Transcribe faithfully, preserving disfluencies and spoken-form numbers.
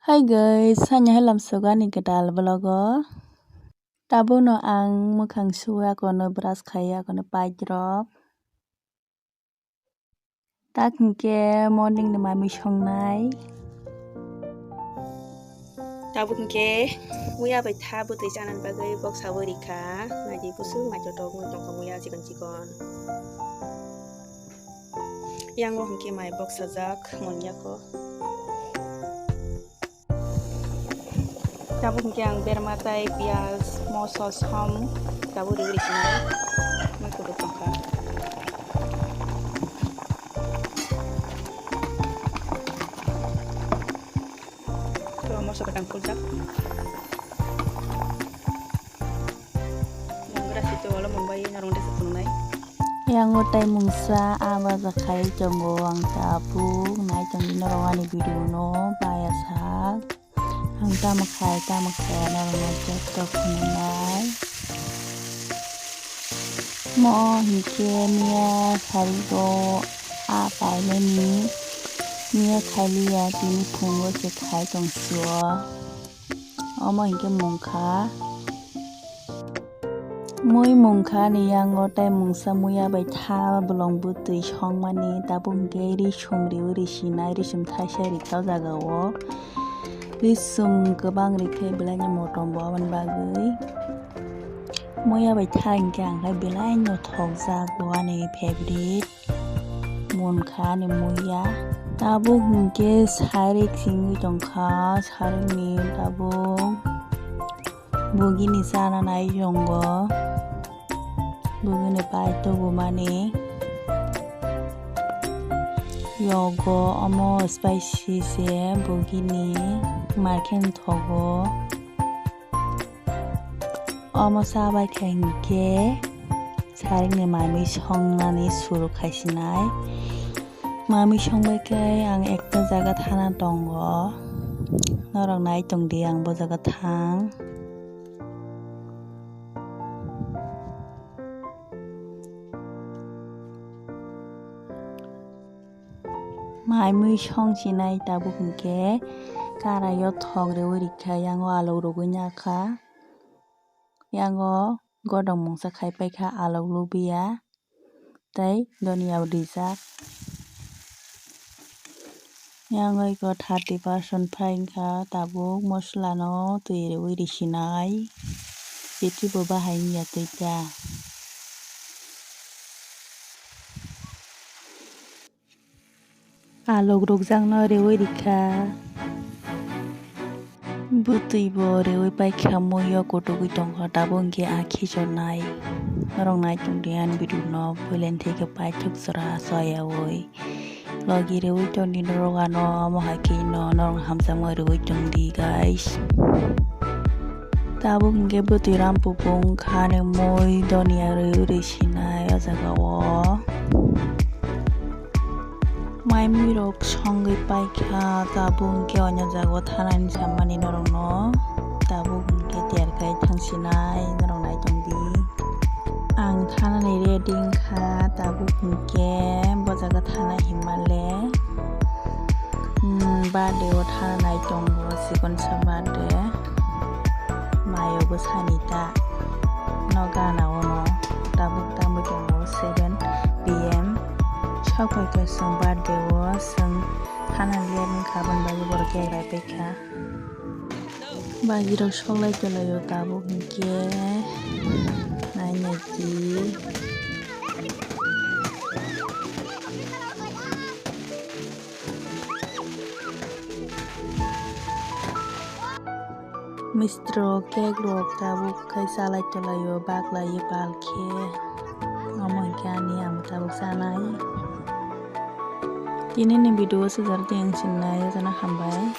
Hi guys, sanya hai lamsogo ani kwtal vlog o. Tabukno ang mwkhang suwi akono brush khai akono paidrop. Tak hinkhe morning ni mamwi songnai. Tabuk hinkhe muya bai tha bwtwi chanani bagwi boksa wi rikha. Naidi busuk naithotok wng tongkha muya chikon chikon. Yango hinkhe mai boksajak monyako. Tabuk hinkhe ang berma tai piyaj, moso, som tabuk riwi rikha. Mai kubui tongkha. Tabuk moso kwtang puljak. Yang gra sito walo mumbai norong desa phunuknai. Yang o tai mungsa a baja khai tongo ang tabuk nai tongdi norok ani video no baya sak. Ang tamo khai tamo khai norok no joto phunuknai. Mo hinkhe miya sari o a painani miya khailiya tini phungo se khai tong sio. Omo hinkhe mungkha. Mui mungkha ni yango tai mungsa muya bai tha bolong bwtwi songmani tabuk hinkhe risum riwi risinai risum thaisa rikha o jaga o. Risum kwbang rikhe belai ni motom bo aboni bagwi. Muya bai tha hinkhe ang khai belai no thokjak bo ani favorite. Mungkha ni muya. Tabuk hinkhe sarik singwi tongkha, sarik ni tabuk bugini chana nai tongo. Bugini pai tubumani yogo omo spicy se bugini markhe thogo. Omo chabai kha hinkhe sarikni mamwi songnani suru khaisinai. Mamwi songbai khe ang ekta jaga thana tongo. Norok nai tongdi ang bo jaga thang. Mai mui song sinai tabuk hinkhe karai o thok rewi rikha, yango alok rogwi nakha, yango godong mungsa khai paikha alok lubiya tei doniya rijak. Yango iko thirty percent phai wngkha tabuk mosola no twi rewi risinai, tei bo bahai wngya twi ta. Alok rukjakno rewi rikha. Bwtwi bo rewi paikha, muiyo kutugwi tongkha, tabuk hinkhe a khichornai. Norok nai tongdi ani video no, puilani theke paithak jora soyawi. Logi rewi tongdi norok ano, omo hai khe no norok hamjakma rewi tongdi guys. Tabuk hinkhe bwtwi rampupung khani mui doniya rewi risinai o jaga o. Mai mui rok songwi paikha, tabuk hinkhe onya jaga o thanani samani norokno. Tabuk hinkhe terkai thangsinai norok nai tongdi. Ang thanani ready wngkha, tabuk hinkhe bo jaga thana hinmale, hmm, birthday o thana nai tongo, chikonsa birthday. Mayo bwsani ta no gana ono tabuk tangwi tongo seven P M. Sok phaikha chwng birthday o, chwng thana liya wngkha, aboni bagwi borok cake rai paikha. Bagirok soklai tonglaio tabuk hinkhe nai naidi. Mistro cake rok tabuk khai chalai tonglaio baklai pal khe. Omo hinkhe ani ang tabuk chanai. Tini ni video o sujak tiyang sinai jotono hambai.